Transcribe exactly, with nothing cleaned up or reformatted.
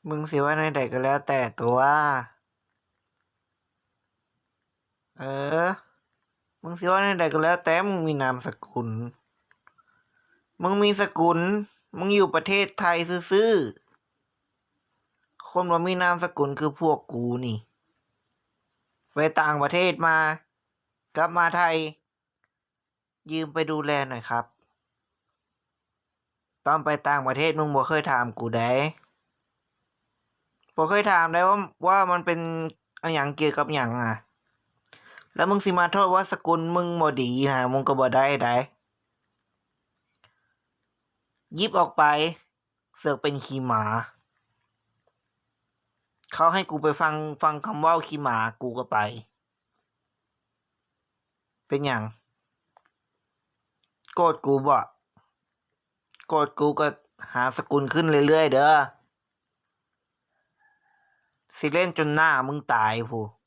มึงสิว่าแนวใดก็แล้วแต่ตัว เออ มึงสิว่าแนวใดก็แล้วแต่ มึงมีนามสกุล มึงมีสกุล มึงอยู่ประเทศไทยซื่อๆ คนบ่มีนามสกุลคือพวกกูนี่ ไปต่างประเทศมา กลับมาไทย ยืมไปดูแลหน่อยครับ ตอนไปต่างประเทศมึงบ่เคยถามกูได๋ บ่เคยถามได๋ว่า ว่ามันเป็นอะหยังเกี่ยวกับหยังอะ แล้วมึงสิมาโทษว่าสกุลมึงบ่ดีนะ มึงก็บ่ได้ได๋ หยิบออกไป เสือกเป็นขี้หมา เขาให้กูไปฟัง ฟังคำเว้าขี้หมา กูก็ไป เป็นหยัง โกรธกูบ่ โกรธกูก็หาสกุลขึ้นเรื่อยๆ เด้อ สิเล่นจนหน้ามึงตายพู้น